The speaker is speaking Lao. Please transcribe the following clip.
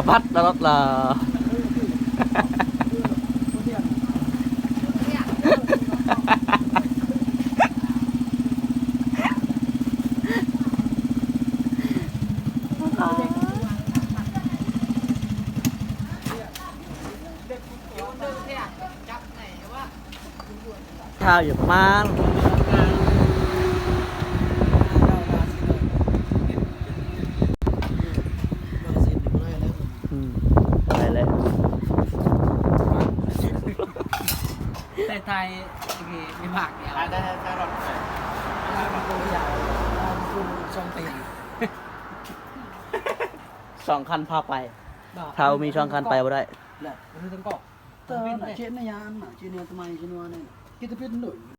ພັດຕະຫຼອດລະ. ຖ້າຢູ່ປະມານ ອືມ ໄດ້ແລ້ວ ແຕ່ໄທ ໂອເຄ ມີພາກດຽວ ໄດ້ ໄດ້ ໄດ້ ໄດ້ ສອງຄັນພາໄປ ຖ້າບໍ່ມີສອງຄັນໄປບໍ່ໄດ້. ແລ້ວ ເຮັດຈັ່ງກໍ ເອີ ເຈັດນະຍານນະ ເຈັດນະຍານທຳໄມ ເຈັດນະຍານນີ້ ເຈັດຕະປິດໂດຍ.